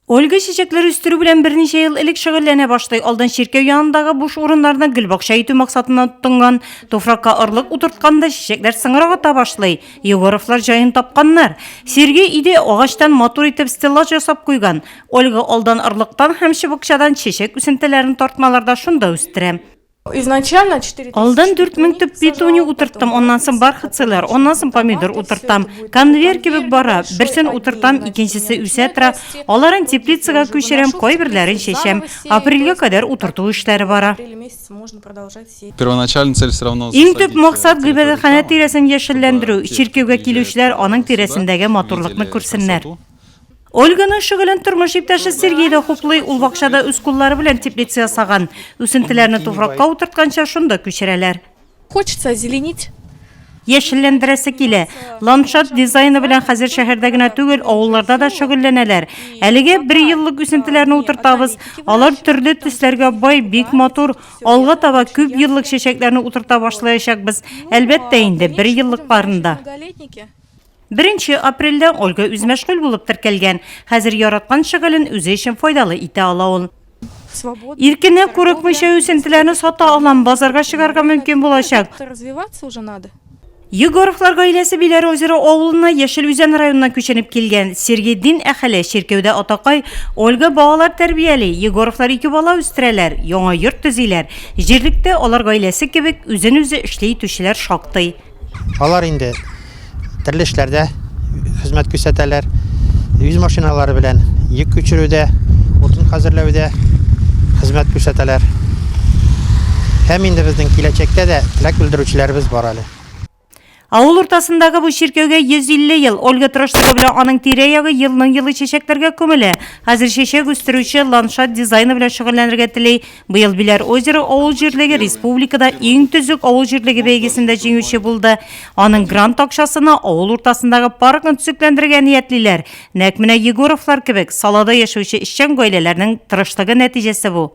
Ольга чәчәкләр үстерү белән берничә ел элек шөгыльләнә башлый. Алдан чиркәү янындагы буш урыннарны гөлбакча итү максатыннан тотынган. Туфракка орлык утыртканда чәчәкләр соңрак ата башлый. Егоровлар җаен тапканнар. Сергей өйдә агачтан матур итеп стеллаж ясап куйган. Ольга алдан орлыктан һәм чыбыкчадан чәчәк үсентеләрен тартмаларда шунда үстерә. Изначально 4 Алдан 4000 төп петуния утырттым, аннан соң бархатцылар, аннан соң помидор утыртам. Конвейер кебек бара, берсен утыртам, икенчесе үсә тора. Аларын теплицага күчерәм, кайберләрен чәчәм. Апрельгә кадәр утырту эшләре бара. Первоначальная цель все равно Иң төп максат гыйбадәтханә тирәсен яшелләндерү, чиркәүгә килүчеләр аның тирәсендәге матурлыкны күрсеннәр. Ольганың шөгылен тормыш иптәше Сергей дә хуплый, ул бакчада үз куллары белән теплица ясаган. Үсентеләрне туфракка утыртканча шунда күчерәләр. Хочется озеленить. Яшелләндерәсе килә. Ландшафт дизайны белән хәзер шәһәрдә генә түгел, авылларда да шөгыльләнәләр. Әлегә бер еллык үсентеләрне утыртабыз. Алар төрле төсләргә бай, бик матур. Алга таба күп еллык чәчәкләрне утырта башлаячакбыз. Әлбәттә инде, бер еллыкларын да. Беренче апрельдә Ольга үзмәшгуль булып теркәлгән. Хәзер яраткан шөгылен үзе өчен файдалы итә ала ул. Иркенә курыкмыйча үсентеләрне сата алам, базарга чыгарга мөмкин булачак. Егоровлар гаиләсе Биләр озеро авылына Яшел Үзән районыннан күченеп килгән. Сергей дин әхеле, чиркәүдә атакай, Ольга балалар тәрбияли. Егоровлар ике бала үстерәләр, яңа йорт төзиләр. Җирлектә алар гаиләсе кебек үзен-үзе эшле итүчеләр шактый. Алар инде төрле эшләрдә хезмәт күрсәтәләр. Үз машиналары белән йөк күчерүдә, утын хәзерләүдә хезмәт күрсәтәләр. Һәм инде безнең киләчәктә дә теләк белдерүчеләребез бар әле. Авыл уртасындагы бу чиркәүгә 150 ел. Ольга тырышлыгы белән аның тирә-ягы елның-елы чәчәкләргә күмелә. Хәзер чәчәк үстерүче ландшафт дизайны белән шөгыльләнергә тели. Быел Биләр Озеро авыл җирлеге республикада иң төзек авыл җирлеге бәйгесендә җиңүче булды. Аның грант акчасына авыл уртасындагы паркны төзекләндерергә ниятлиләр. Нәкъ менә Егоровлар кебек салада яшәүче эшчән гаиләләрнең тырышлыгы нәтиҗәсе бу.